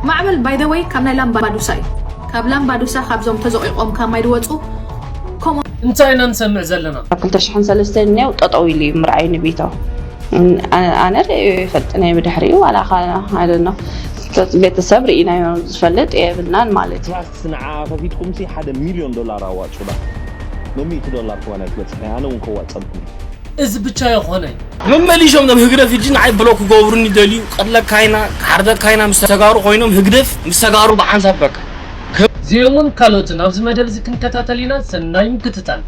ማዕበል by the way ካብ ናይ ላምባዱሳ እዩ። ካብ ላምባዱሳ ካብዞም ተዘቂቆም ካብ ማይ ድወፁ ከምኡ እንታይ ኢና ንሰምዕ ዘለና? ኣብ ክልተ ሽሕን ሰለስተን እኒአው ጠጠው ኢሉ እዩ ምርኣይ ንቢታው። ኣነ ርእዮ ይፈልጥ ናይ ብድሕሪኡ ዋላ ቤተሰብ ርኢናዮ ዝፈልጥ የብልናን ማለት እዩ። ትራስት ንዓ ከፊትኩምሲ ሓደ ሚልዮን ዶላር ኣዋፁላ። መሚእቲ ዶላር ክዋን ኣይትበፅሐ ኣነ እውን ከዋፀልኩም። እዚ ብቻ የኾነይ። መመሊሾም ቶም ህግደፍ ሕጂ ንዓይ ብሎክ ክገብሩኒ ደልዩ ቀትለካይና ክሓርደካይና ምስ ተጋሩ ኮይኖም ህግደፍ ምስ ተጋሩ ብሓንሳብ በቃ እዚኦምን ካልኦትን ኣብዚ መደብ እዚ ክንከታተል ኢና። ሰናይ ምክትታል።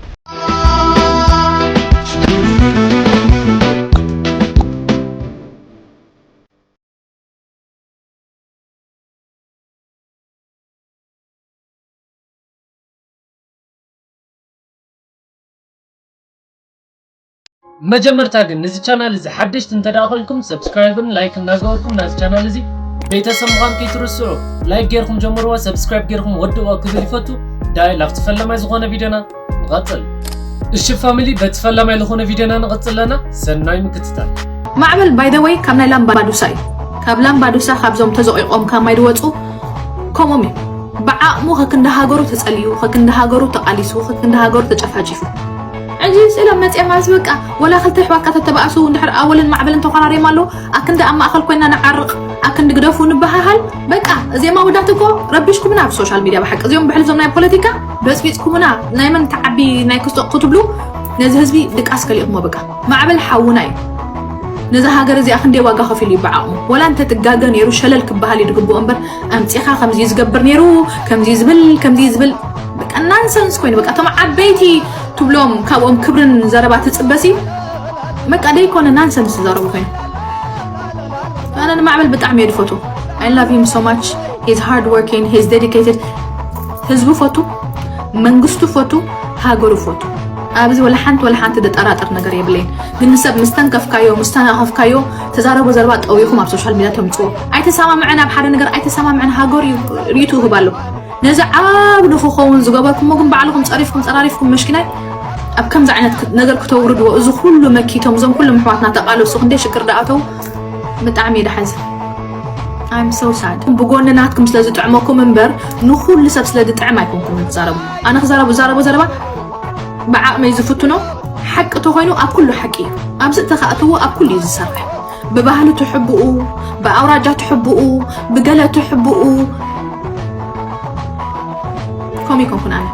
መጀመርታ ግን ነዚ ቻናል እዚ ሓደሽቲ እንተደኣ ኮይንኩም subscribe ን like እናገበርኩም ናዚ ቻናል እዚ ቤተሰብ ምዃን ከይትርስዑ። Like ጌርኩም ጀምርዋ፣ subscribe ጌርኩም ወድእዋ ክብል ይፈቱ። ዳይ ላብቲ ፈለማይ ዝኾነ ቪድዮና ንቐጽል። እሺ ፋሚሊ፣ በቲ ፈለማይ ዝኾነ ቪድዮና ንቐጽል ኣለና። ሰናይ ምክትታል። ማዕበል by the way ካብ ናይ ላምባዱሳ እዩ። ካብ ላምባዱሳ ካብዞም ተዘቂቆም ካብ ማይ ድወፁ ከምኦም እዩ። ብዓቕሙ ከክንዲ ሃገሩ ተፀልዩ፣ ከክንዲ ሃገሩ ተቃሊሱ፣ ከክንዲ ሃገሩ ተጨፋጭፉ። ሕጂ ስእሎም መፅኦም ኣብዚ በቃ ወላ ክልተ ኣሕዋትካ ተተባእሱ እንድሕር ኣወልን ማዕበልን ተኾራሪዮም ኣለዉ ኣክንዲ ኣብ ማእኸል ኮይና ንዓርቕ ኣክንዲ ግደፉ ንበሃሃል። በቃ እዚኦም ኣወዳት እኮ ረቢሽኩምና ኣብ social media ብሓቂ እዚኦም ብሕልዞም ናይ ፖለቲካ በፅቢፅኩምና። ናይ መን ተዓቢ ናይ ክስቶ ክትብሉ ነዚ ህዝቢ ድቃስ ከሊእኩሞ በቃ። ማዕበል ሓውና እዩ። ነዛ ሃገር እዚኣ ክንደይ ዋጋ ከፊሉ እዩ ብዓቕሙ። ወላ እንተ ትጋገ ነይሩ ሸለል ክበሃል እዩ ድግብኦ እምበር ኣምፂኻ ከምዚ እዩ ዝገብር ነይሩ ከምዚ እዩ ዝብል ከምዚ እዩ ዝብል በቃ ናንሰንስ ኮይኑ በቃ እቶም ዓበይቲ ትብሎም ካብኦም ክብርን ዘረባ ትፅበሲ በቃ ደይኮነ ናንሰንስ ዝዛረቡ ኮይኑ ኣነ ንማዕበል ብጣዕሚ እየ ድፈቱ I love him so much he's hard working he's dedicated ህዝቡ ፈቱ መንግስቱ ፈቱ ሃገሩ ፈቱ ኣብዚ ወላ ሓንቲ ወላ ሓንቲ ደጠራጠር ነገር የብለይን ግን ንሰብ ምስ ተንከፍካዮ ምስ ተናኸፍካዮ ተዛረቦ ዘረባ ጠዊኹም ኣብ social media ተምፅዎ ኣይተሰማምዐን ኣብ ሓደ ነገር ኣይተሰማምዐን ሃገሩ እዩ ርእይቱ ይህብ ኣሎ ነዚ ዓብ ንክኸውን ዝገበርኩሞ ግን ባዕልኹም ፀሪፍኩም ፀራሪፍኩም መሽኪናይ ኣብ ከምዚ ዓይነት ነገር ክተውርድዎ እዚ ኩሉ መኪቶም እዞም ኩሎም ኣሕዋትና ተቃለሱ ክንደይ ሽግር ደኣተው ብጣዕሚ እየ ደሓዚ I'm so sad ብጎኒ ናትኩም ስለ ዝጥዕመኩም እምበር ንኩሉ ሰብ ስለ ዝጥዕም ኣይኮንኩም ትዛረቡ ኣነ ክዛረቡ ዛረቡ ዘረባ ብዓቕመይ ዝፍትኖ ሓቂ ተኮይኑ ኣብ ኩሉ ሓቂ እዩ ኣብዚ እተካእትዎ ኣብ ኩሉ እዩ ዝሰርሕ ብባህሊ ትሕብኡ ብኣውራጃ ትሕብኡ ብገለ ትሕብኡ ከምኡ ይኮንኩን ኣነ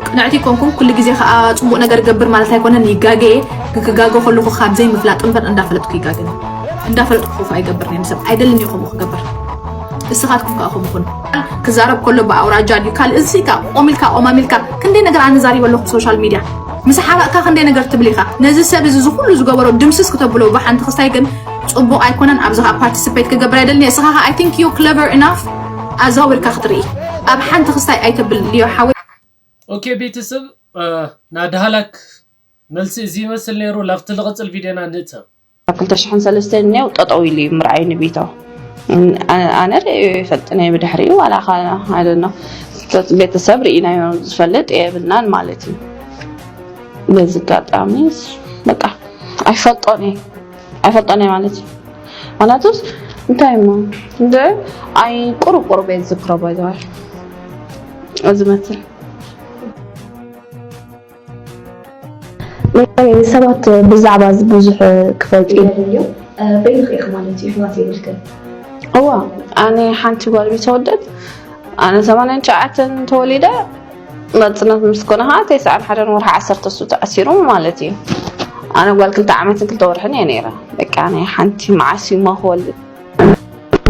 ቅንዕቲ ይኮንኩን ኩሉ ግዜ ከዓ ፅቡቅ ነገር ገብር ማለት ኣይኮነን ይጋገ እየ ግን ክጋገ ከለኩ ካብ ዘይምፍላጥ እምበር እንዳፈለጥኩ ይጋገ እንዳፈለጥኩ ክፉ ኣይገብር ናይ ሰብ ኣይደልን እዩ ከምኡ ክገብር እስኻትኩም ከዓ ከምኡ ኩኑ ክዛረብ ከሎ ብኣውራጃ ድዩ ካልእ እዚ ከዓ ቆሚልካ ቆማሚልካ ክንደይ ነገር ኣነ ዛሪበ ኣለኩ social media ምስ ሓባእካ ክንደይ ነገር ትብል ኢኻ ነዚ ሰብ እዚ ዝኩሉ ዝገበሮ ድምስስ ክተብሎ ብሓንቲ ክስታይ ግን ፅቡቅ ኣይኮነን ኣብዚ ከዓ participate ክገብር ኣይደልን እስኻ ከዓ I think you clever enough ኣዛዊርካ ክትርኢ ኣብ ሓንቲ ክስታይ ኣይተብል ልዮ ሓወይ ኦኬ ቤተሰብ ናዳህላክ መልሲ እዚ ይመስል ነይሩ ላብቲ ልቕፅል ቪድዮና ንእተው ኣብ ክልተ ሽሕን ሰለስተን እኒአው ጠጠው ኢሉ እዩ ምርኣይ ንቢታው ኣነ ርእዮ ይፈልጥ ናይ ብድሕሪኡ ዋላ ካደኖ ቤተሰብ ርኢናዮ ዝፈልጥ የብልናን ማለት እዩ በዚ ኣጋጣሚ በቃ ኣይፈልጦን እየ ኣይፈልጦን እየ ማለት እዩ ማለቱስ እንታይ እሞ እንደ ኣይ ቁሩብ ቁሩብ እየ ዝዝክሮ ባይዘዋል እዚ መስል ሰባት ብዛዕባ እዚ ብዙሕ ክፈልጡ ይደልዩ በይንኺ ኢኺ ማለት እዩ ኣሕዋት የብልክን እዋ ኣነ ሓንቲ ጓል ቤተወደድ ኣነ ሰማንያን ትሽዓተን ተወሊደ መፅነት ምስ ኮነ ከዓ ተስዓን ሓደን ወርሒ ዓሰርተ እሱ ተኣሲሩ ማለት እዩ ኣነ ጓል ክልተ ዓመትን ክልተ ወርሕን እየ ነይረ በቃ ናይ ሓንቲ መዓስ እዩማ ክወልድ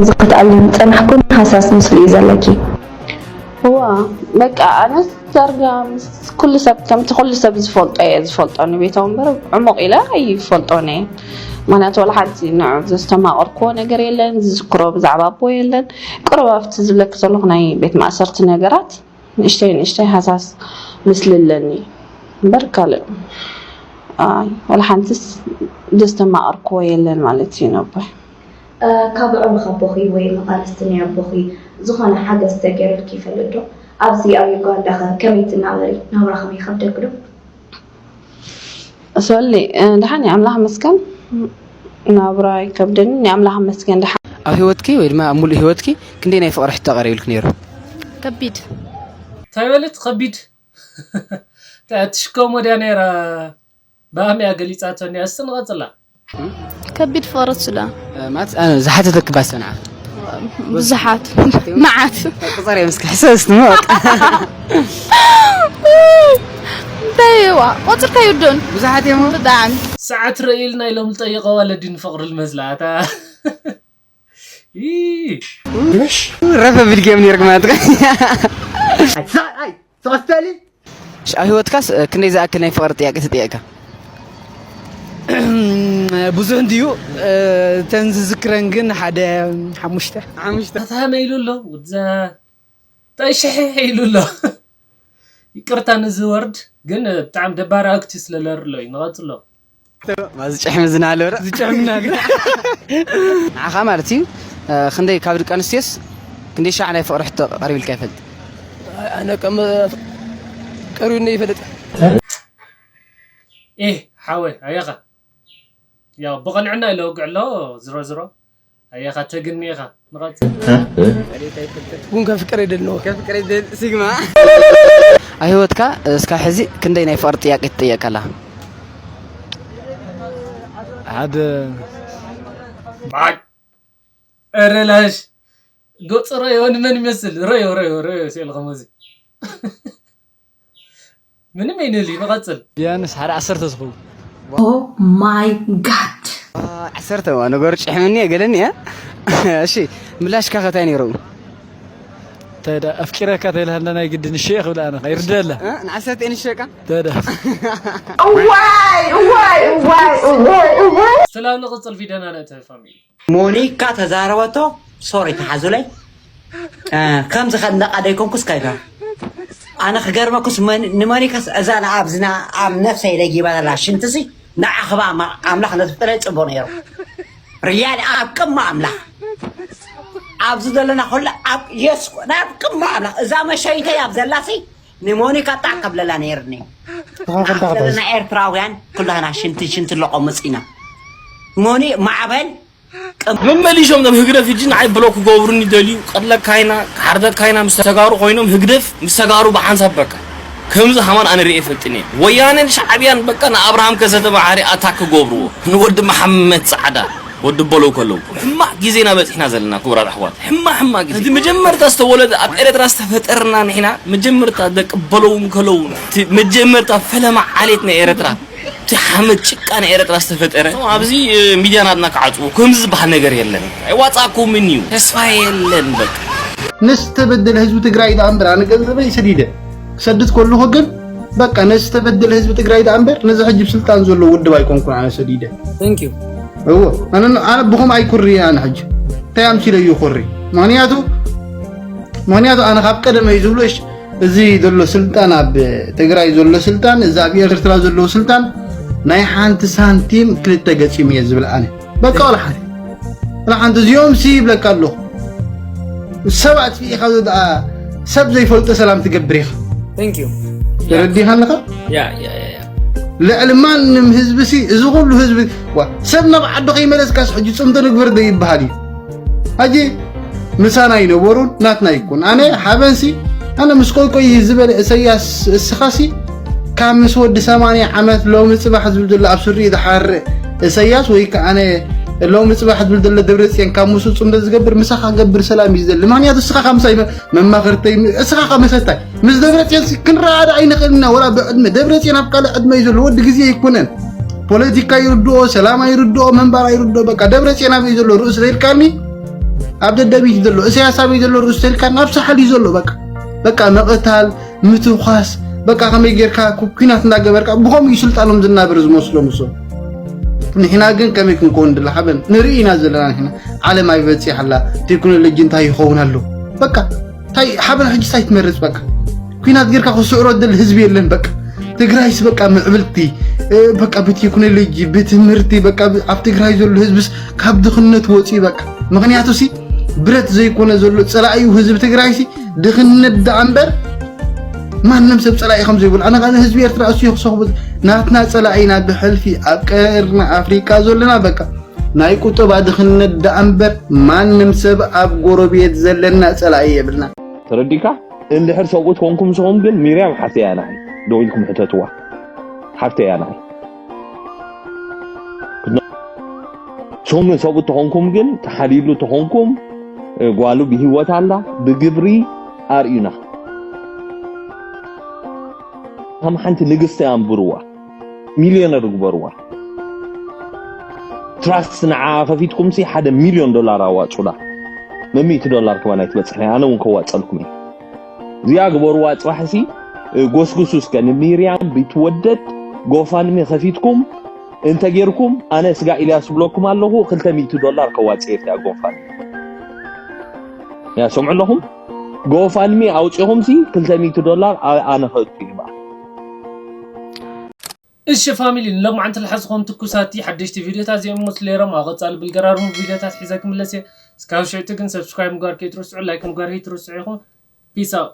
እዚ ክትኣልሚ ዝፀናሕኩን ሃሳስ ምስሉ እዩ ዘለኪ እዋ በቃ ኣነስ ዳርጋ ምስ ኩሉ ሰብ ከምቲ ኩሉ ሰብ ዝፈልጦ እየ ዝፈልጦ ንቤቶም እምበር ዕሙቕ ኢለ ኣይፈልጦን እየ ምክንያቱ ዋላ ሓንቲ ንዑ ዘስተማቐርክዎ ነገር የለን ዝዝክሮ ብዛዕባ ኣቦ የለን ቅሩብ ኣብቲ ዝብለኪ ዘለኹ ናይ ቤት ማእሰርቲ ነገራት ንእሽተይ ንእሽተይ ሃሳስ ምስሊ ኣለኒ እምበር ካልእ ኣይ ዋላ ሓንቲስ ዘስተማቐርክዎ የለን ማለት እዩ ነቦይ ካብ ኣዕሩኽ ኣቦኺ ወይ መቓልስቲ ናይ ኣቦኺ ዝኾነ ሓገዝ ተገይሩልኪ ይፈልጥ ዶ? ኣብዚ ኣብ ዩጋንዳ ኸ ከመይ ትናበሪ? ናብራ ከመይ ይኸብደኪ ዶ? ሶሊ ድሓን እየ ኣምላኽ መስገን ናብራ ይከብደኒ ናይ ኣምላኽ መስገን ድሓን ኣብ ህይወትኪ ወይ ድማ ኣብ ሙሉእ ህይወትኪ ክንደይ ናይ ፍቕሪ ሕቶ ቀሪብልኪ ነይሩ? ከቢድ እንታይ በለት ከቢድ ትሽከሞ ድያ ነይራ ብኣምያ ገሊፃቶ እኒያ እስቲ ንቐፅላ ከቢድ ፍቕሪ ስለ ማለት ዝሓተተኪ ባሰ ንዓ ብዙሓት መዓት ቁፀር እዮም እስኪ ሕሰብ እስቲ ሞቅ እንታይ ዋ ቆፅርካ ይውዶን ብዙሓት እዮም ብጣዕሚ ሰዓት ርእይልና ኢሎም ዝጠየቐዋ ለዲ ንፍቕሪ ልመስላታ ረፈ ቢልኪ እዮም ነይርክ ማለት ሰስታሊ ኣብ ህይወትካስ ክንደይ ዝኣክል ናይ ፍቕሪ ጥያቄ ተጠየቅካ ብዙሕ እንድዩ እተን ዝዝክረን ግን ሓደ ሓሙሽተ ሓሙሽተ ታታ መይሉ ኣሎ ውዛ እንታይ ሽሕሕ ኢሉ ኣሎ ይቅርታ ንዚ ወርድ ግን ብጣዕሚ ደባሪ ኣክቲ ስለለር ኣሎ እዩ ንቐፅሎ ማዚ ጭሕሚ ዝናለረ ዝጨምና ንዓኻ ማለት እዩ ክንደይ ካብ ደቂ ኣንስትዮስ ክንደይ ሻዕ ናይ ፍቕሪ ሕቶ ቀሪብልካ ይፈልጥ ኣነ ከም ቀሪብኒ ይፈልጥ ኤህ ሓወይ ኣየኻ ያው ብቐንዕና ኢለ ወግዕ ኣሎ ዝሮ ዝሮ ኣየኻ ተግኒ ኢኻ ንቐፅል እውን ከፍቅር ይደል ነው ከፍቅር ይደል ሲግማ ኣብ ህይወትካ እስካብ ሕዚ ክንደይ ናይ ፍቕሪ ጥያቄ ትጥየቅ ኣለኻ ሓደ ባይ ኧረ ላሽ ገፁ ረዮ ንመን ይመስል ረዮ ረዮ ረዮ ሲል ከመዚ ምንም ኣይንህሊ ንቐፅል ቢያንስ ሓደ ዓሰርተ ዝኸውን Oh my god. ዓሰርተ ዋ ነገሩ ጭሕምኒ ገለኒ እያ እሺ ምላሽካ ከታይ ነይሩ ተዳ ኣፍቂረካ ተይልሃልና ናይ ግድን ሸ ክብል ኣነ ይርደላ ንዓሰርተ ንሸቃ ተዳ Why? Why? Why? Why? Why? ስላብ ንቕፅል ቪደና ነተ ፋሚሊ ሞኒካ ተዛረበቶ ሶሪ ተሓዙለይ ከምዚ ከነቃ ደይኮንኩስ ካይፋ ኣነ ክገርመኩስ ንሞኒካስ እዛ ንኣብዝና ኣብ ነፍሰይ ደጊባ ዘላ ሽንትሲ ንዓ ክባ ኣምላኽ ነዝፍጥረ ይፅቦ ነይሩ ርያድ ኣብ ቅማ ኣምላኽ ኣብዚ ዘለና ኩሉ ኣብ የስ ናብ ቅማ ኣምላኽ እዛ መሸይተይ ኣብ ዘላሲ ንሞኒካ ጣዕ ከብለላ ነይርኒ ዘለና ኤርትራውያን ኩላህና ሽንቲ ሽንቲ ለቆምፅ ኢና ሞኒ ማዕበል መመሊሾም ቶም ህግደፍ ሕጂ ንዓይ ብሎክ ክገብሩኒ ደልዩ ቀትለካ ኢና ክሓርደካ ኢና ምስ ተጋሩ ኮይኖም ህግደፍ ምስ ተጋሩ ብሓንሳብ በቃ ከምዚ ሃማን ኣነ ርእየ ፈልጥን እየ ወያነን ሻዕብያን በቃ ንኣብርሃም ከሰተ መዓሪ ኣታክ ክገብርዎ ንወዲ መሓመድ ጻዕዳ ወዲ በለው ከለው ሕማቅ ግዜና በጺሕና ዘለና ክቡራት ኣሕዋት ሕማቅ ሕማቅ ግዜ እቲ መጀመርታ ዝተወለደ ኣብ ኤርትራ ዝተፈጠርና ንሕና መጀመርታ ደቂ በለው ከለው መጀመርታ ፈለማ ዓሌት ናይ ኤርትራ እቲ ሓመድ ጭቃ ናይ ኤረትራ ዝተፈጠረ ኣብዚ ሚድያ ናትና ክዓፅዎ ከምዚ ዝበሃል ነገር የለን ኣይዋፃኩምን እዩ ተስፋ የለን በቃ ንዝተበደለ ህዝቢ ትግራይ ደኣ እምበር ኣነ ገንዘበይ ሰዲደ ክሰድድ ከለኹ ግን በቃ ነዚ ዝተበደለ ህዝቢ ትግራይ ደኣ እምበር ነዚ ሕጂ ብስልጣን ዘሎ ውድብ ኣይኮንኩን ኣነ ሰዲደ Thank you እዎ ኣነ ኣነ ብኹም ኣይኩሪ ኣነ ሕጂ እንታይ ኣምሲለ እዩ ኩሪ ምክንያቱ ምክንያቱ ኣነ ካብ ቀደመ እዩ ዝብሎ እሽ እዚ ዘሎ ስልጣን ኣብ ትግራይ ዘሎ ስልጣን እዚ ኣብ ኤርትራ ዘለዎ ስልጣን ናይ ሓንቲ ሳንቲም ክልተ ገፂም እየ ዝብል ኣነ በቃ ወላ ሓደ ወላ ሓንቲ እዚኦም ሲ ይብለካ ኣለኹ ሰብ ኣጥፊእኻ ደኣ ሰብ ዘይፈልጦ ሰላም ትገብር ኢኻ Thank you ተረዲኻ ኣለኻ Yeah yeah yeah yeah ልዕሊ ማንም ህዝቢ ሲ እዚ ኩሉ ህዝቢ ዋ ሰብ ናብ ዓዱ ከይመለስካስ ሕጂ ፅምዶ ንግበር ዶ ይበሃል እዩ ሕጂ ምሳና ይነበሩን ናትና ይኩን ኣነ ሓበንሲ ኣነ ምስ ቆይቆይ ዝበለ እሰያስ እስኻሲ ካብ ምስ ወዲ ሰማንያ ዓመት ሎሚ ፅባሕ ዝብል ዘሎ ኣብ ስሪኡ ዝሓርእ እሰያስ ወይ ከዓ ኣነ ሎሚ ፅባሕ ዝብል ዘሎ ደብረፅዮን ካብ ምስኡ ፅምዶ ዝገብር ምሳኻ ክገብር ሰላም እዩ ዝደሊ ምክንያቱ እስኻ ካብ ምሳይ መማኽርተይ እስኻ ካብ መሰታይ ምስ ደብረፅዮን ክንረኣዳ ኣይንኽእልና ወላ ብዕድመ ደብረፅዮን ኣብ ካልእ ዕድመ እዩ ዘሎ ወዲ ግዜ ኣይኮነን ፖለቲካ ይርድኦ ሰላም ኣይርድኦ መንባር ኣይርድኦ በቃ ደብረፅዮን ኣበይ ዘሎ ርእሱ ተልካኒ ኣብ ደደቢት ዘሎ እሰያስ ኣበይ ዘሎ ርእሱ ተልካኒ ኣብ ሳሕል እዩ ዘሎ በቃ በቃ ምቕታል ምትኳስ በቃ ከመይ ጌርካ ኩ- ኩናት እንዳገበርካ ብኸምኡ እዩ ስልጣኖም ዝናበር ዝመስሎም እሶም ንሕና ግን ከመይ ክንከውን ድላ ሓበን ንርኢ ኢና ዘለና ንሕና ዓለም ኣይ በፂሕ ኣላ ቴክኖሎጂ እንታይ ይኸውን ኣሎ በቃ እንታይ ሓበን ሕጂ እንታይ ትመርፅ በቃ ኩናት ጌርካ ክስዕሮ ደል ህዝቢ የለን በቃ ትግራይስ በቃ ምዕብልቲ እ፣ በቃ ብቴክኖሎጂ ብትምህርቲ በቃ ብ- ኣብ ትግራይ ዘሎ ህዝብስ ካብ ድኽነት ወፂኡ በቃ ምክንያቱ ሲ ብረት ዘይኮነ ዘሎ ፀላእዩ ህዝቢ ትግራይ ሲ ድኽነት ደኣ እምበር ማንም ሰብ ፀላኢ ከም ዘይብሉ ኣነ ቃል ህዝቢ ኤርትራ እሱ ይክሰኹ ናትና ፀላኢና ብሕልፊ ኣብ ቀርኒ ኣፍሪቃ ዘለና በቃ ናይ ቁጠባ ድኽነት ደኣ እምበር ማንም ሰብ ኣብ ጎረቤት ዘለና ጸላኢ የብልና። ተረዲካ? እንድሕር ሰብኡት ኮንኩም ንስኹም ግን ሚርያም ሓፍተይ እያ ንዓይ ደው ኢልኩም ሕተትዋ። ሓፍተይ እያ ንዓይ። ንስኹም ግን ሰብኡት ተኾንኩም ግን ተሓሊሉ ተኾንኩም ጓሉ ብህይወት ኣላ ብግብሪ ኣርእዩና። ከም ሓንቲ ንግስቲ ኣንብርዋ። ሚልዮነር ግበርዋ። ትራስት ንዓ ከፊትኩም ሲ ሓደ ሚልዮን ዶላር ኣዋጹላ። መሚእቲ ዶላር ከማን ኣይትበጽሕን እያ። ኣነ እውን ከዋጸልኩም እየ። እዚኣ ግበርዋ ጽባሕ ሲ ጎስጉሱ እስከ ንሚርያም ቢትወደድ ጎፋንሚ ከፊትኩም እንተ ጌርኩም ኣነ ስጋ ኢልያስ ብለኩም ኣለኹ ክልተ ሚእቲ ዶላር ከዋጽእ እየ እዚኣ ጎፋንሚ። ያ ሰምዑ ኣለኹም ጎፋንሚ ኣውጺኹም ሲ ክልተ ሚእቲ ዶላር ኣነ ከእቱ ይባል። እሺ ፋሚሊ ንሎማዓንቲ ዝሓዝኹም ትኩሳቲ ሓደሽቲ ቪዲዮታት እዚኦም መስሉ ነይሮም። ኣብ ቀጻሊ ብልገራርሙ ቪዲዮታት ሒዘ ክምለስ እየ። እስካብ ሽዕቲ ግን ሰብስክራይብ ምግባር ከይትርስዑ፣ ላይክ ምግባር ከይትርስዑ ኢኹም። ፒስ ኣውት።